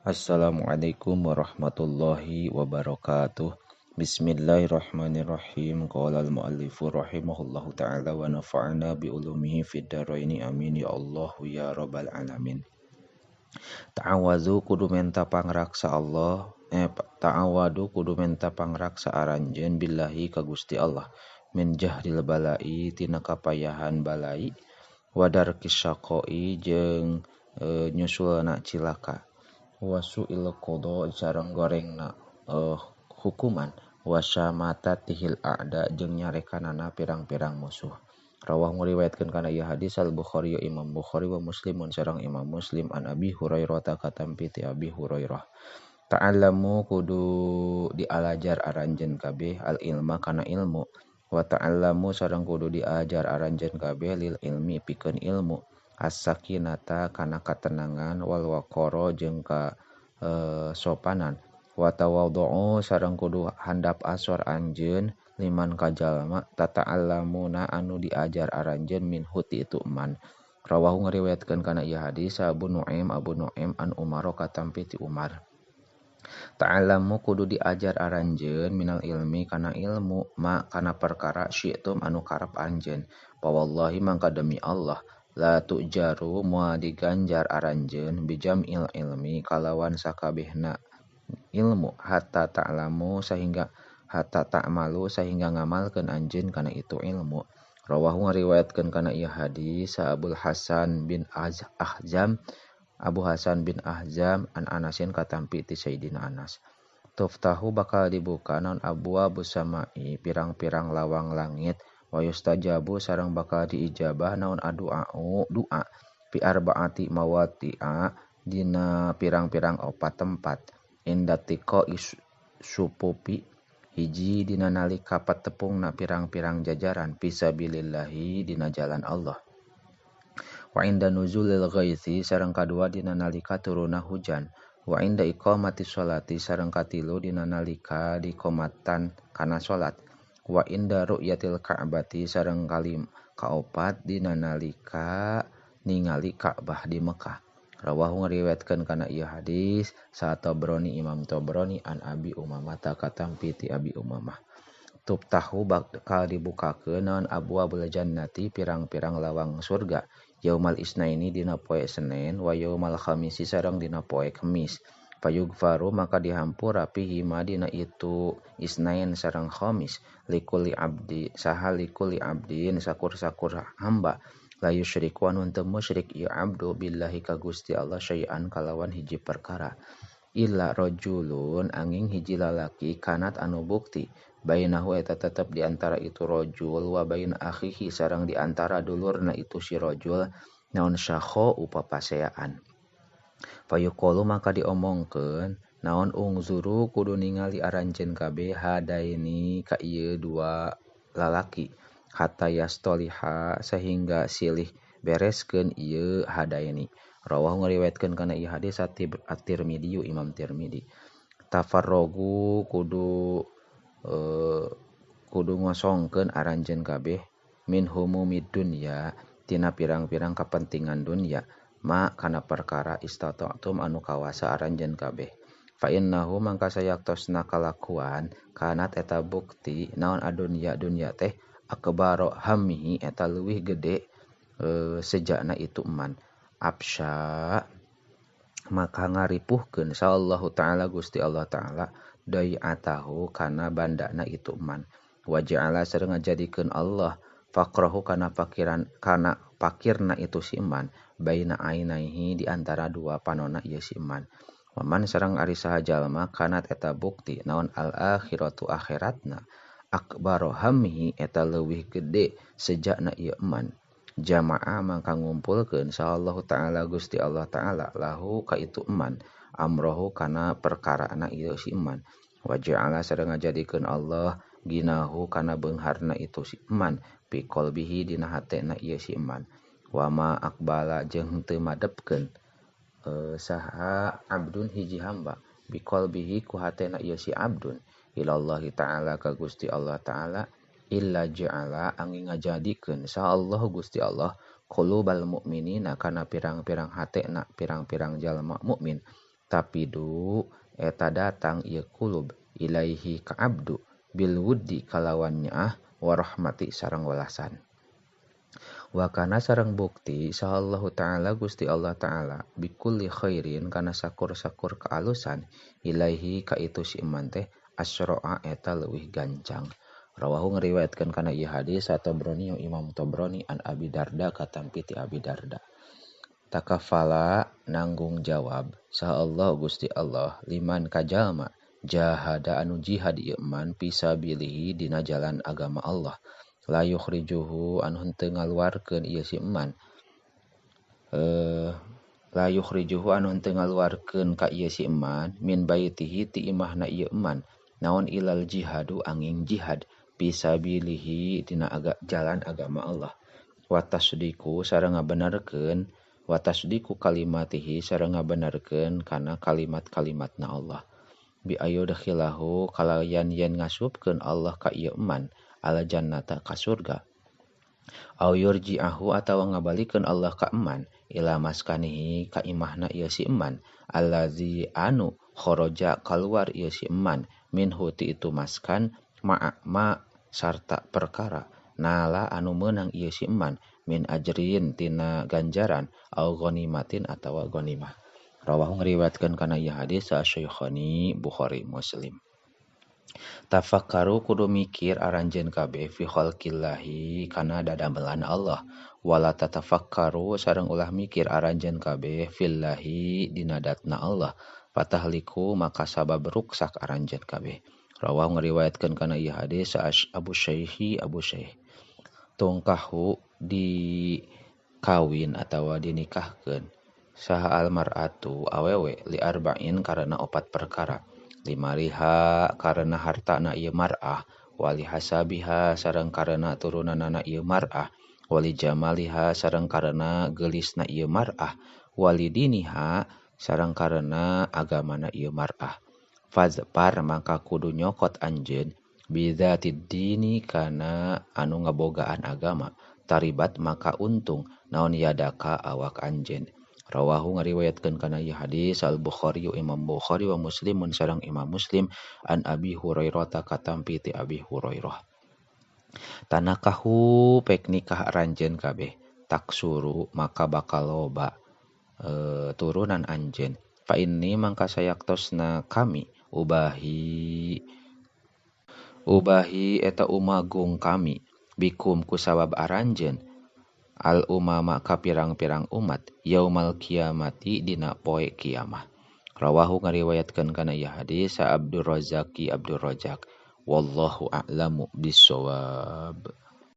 Assalamualaikum warahmatullahi wabarakatuh. Bismillahirrahmanirrahim. Qala al-muallifu rahimahullahu ta'ala wa nafa'ana bi ulumihi fid dharaini, amin ya Allah ya rabbal alamin. Ta'awadzu kudu menta pangraksa Allah, ta'awadu kudu menta pangraksa aranjeun billahi ka Gusti Allah min jahdil balai tina kapayahan balai wa darkis syaqai jeung nyusulna cilaka wasu'il qada sareng gorengna hukuman wasyamatihil a'da jeung nyarekanana pirang-pirang musuh. Rawah ngriwayatkeun kana ieu hadis Al Bukhari Imam Bukhari wa Muslimun sareng Imam Muslim an Abi Hurairah ta katampi ti Abi Hurairah. Ta'allamu kudu dialajar aranjeun kabeh al ilma kana ilmu wa ta'allamu sareng kudu diajar aranjeun kabeh lil ilmi pikeun ilmu as-sakinata kana katenangan wal waqara jeung ka sopanan wa tawadhu sareng kudu handap asor anjeun liman ka jalma tata'allamuna anu diajar aranjeun min huti itu man. Rawahu ngriwayatkeun kana ieu hadis Abu Nuaim an Umar katampi ti Umar. Ta'allamu kudu diajar aranjeun minal ilmi kana ilmu ma kana perkara syi'tum anu karep anjeun. Fa wallahi mangka demi Allah la tu'jaru moal diganjar aranjeun bijam'il ilmi kalawan sakabehna ilmu hatta ta'lamu sehingga hatta ta'malu sehingga ngamalkeun anjeun kana itu ilmu. Rawahu ngriwayatkeun kana ieu hadis Abu Hasan bin Ahzam Abu Hasan bin Ahzam an Anasin katampi ti Sayyidina Anas. Tuftahu bakal dibuka naon abwaabus samai pirang-pirang lawang langit wa yustajabu sareng bakal diijabah naon adu'au du'a fi arbaati mawati'a dina pirang-pirang opat tempat indatiko supupi hiji dina nalika patepungna pirang-pirang jajaran fisabilillahi dina jalan Allah wa inda nuzulil ghaitsi sareng kadua dina nalika turunna hujan wa inda iqamati sholati sareng katilu dina nalika dikomatan kana salat wa inda ru'yatil ka'bati sareng kalim kaopat dina nalika ningali Ka'bah di Mekah. Rawahu ngriwayatkeun kana ieu hadis sa Tabrani Imam Tabrani an Abi Umamah ta katampi ti Abi Umamah. Tuftahu bakal dibukakeun naon abwaabul jannati pirang-pirang lawang surga yaumal isnaini dina poe Senin wa yaumal khamisi sareng dina poe Kemis. Fayugfaru maka dihampura fihi madina itu isnain sareng khamis likuli abdi saha likuli abdin sakur-sakur hamba la yusyriku anu teu musyrik ieu abdu billahi ka Gusti Allah syai'an kalawan hiji perkara illa rajulun angin hiji lalaki kanat anu bukti bainahu eta tetep di antara itu rajul wa bain akhihi sareng di antara dulurna itu si rajul naon syakho upapaseaan. Fayuqalu maka diomongkeun naon ungzuru kudu ningali aranjeun kabeh hadaini ka ieu dua lalaki hatta yastoliha sehingga silih bereskeun ieu hadaini. Rawahu ngriwayatkeun kana ieu hadis At-Tirmidzi Imam Tirmidzi. Tafarrogu kudu kudu ngosongkeun aranjeun kabeh min humumid dunya tina pirang-pirang kapentingan dunya ma kana perkara istata'tum anu kawasa aranjeun kabeh. Fa innahu mangka sayaktosna kalakuan kanat eta bukti naon adunya dunya teh akbaro hammihi eta leuwih gede sejakna itu man. Absya maka ngaripuhkeun sallallahu ta'ala Gusti Allah ta'ala dai'atahu kana bandana itu man. Wa ja'ala sareng ngajadikeun Allah faqrahu kana pakiran kana pakirna itu si man baina ainaihi di antara dua panona ieu si man. Waman sareng ari saha jalma kanat eta bukti naon al akhiratu akhiratna akbaro hammihi eta leuwih gede sejakna ieu man. Jamaah mangka ngumpulkeun sallallahu ta'ala Gusti Allah ta'ala lahu ka itu man amrohu kana perkarana ieu si man. Wa ja'ala sareng ngajadikeun Allah ginahu kana beungharna itu si man fi qalbihi dina hatena ieu si man. Wa ma aqbala jeung teu madepkeun saha abdun hiji hamba bi qalbihi ku hatena ieu si abdun ilallahi ta'ala ka Gusti Allah ta'ala illa ja'ala angin ngajadikeun saha Allah Gusti Allah qulubal mu'minina kana pirang-pirang hatena pirang-pirang jalma mukmin Tapi du eta datang ieu kulub ilaihi ka abdu bil wuddi kalawan nyaah warahmati sareng welasan. Wa kana sareng bukti sahallahu ta'ala Gusti Allah ta'ala bikulli khairin kana sakur-sakur kaalusan ilaihi ka itu si iman teh asro'a eta leuwih gancang. Rawahu ngriwayatkeun kana ieu hadis Tabrani Imam Tabrani an Abi Darda katampi ti Abi Darda. Takafala nanggung jawab saha Allah Gusti Allah liman kajalma jahada anu jihad ieu man fisabilihi dina jalan agama Allah. La yukhrijuhu anu henteu ngaluarkeun ieu si eman la yukhrijuhu anu henteu ngaluarkeun ka ieu si eman min baitihi ti imahna ieu eman naon ilal jihadu angin jihad fisabilihi dina jalan agama Allah. Wa tasdiqu sareng ngabenerkeun wa tasdiqu kalimatihi sareng ngabenerkeun kana kalimat-kalimatna Allah. Bi ayudkhilahu kalayan yen ngasupkeun Allah ka ieu eman ala jannata ka surga. Au yurji'ahu atawa ngabalikeun Allah ka eman ila maskanihi ka imahna ieu si eman allazi anu kharaja kaluar ieu si eman minhu ti itu maskan ma ma sarta perkara nala anu meunang ieu si eman min ajrin tina ganjaran au ghanimatin atawa ghanimah. Rawahu ngriwayatkeun kana ieu hadis Syaikhaini Bukhari Muslim. Tafakkaru kudu mikir aranjeun kabeh fi khalqillahi kana dadamelan Allah wala tatafakkaru sareng ulah mikir aranjeun kabeh fillahi dina datna Allah fatahliku maka sabab ruksak aranjeun kabeh. Rawahu ngriwayatkeun kana ieu hadis Abu Syaihi Abu Syaikh. Tungkahu dikawin atawa dinikahkeun saha almar'atu awewe li arba'in karena opat perkara. Limariha karena hartana ieu mar'ah, wali hasabiha sareng karena turunanana ieu mar'ah, wali jamaliha sareng karena geulisna ieu mar'ah, wali diniha sareng karena agamana ieu mar'ah. Fazfar maka kudu nyokot anjeun bidzatid dini kana anu ngabogaan agama, taribat maka untung naon yadaka awak anjeun. Rawahu ngariwayatkeun kana ieu hadis Al-Bukhari Imam Bukhari wa Muslimun sareng Imam Muslim an Abi Hurairah katampi ti Abi Hurairah. Tanakahu pek nikah aranjeun kabeh taksuru maka bakal loba turunan anjeun. Fa inni mangka sayaktosna kami ubahi ubahi eta umagung kami bikum kusabab aranjeun al umama ka pirang-pirang umat yaumal kiamati dina poe kiamah. Rawahu ngariwayatkeun kana ieu hadis Abdur Razaki Abdur Razak. Wallahu a'lamu bissawab.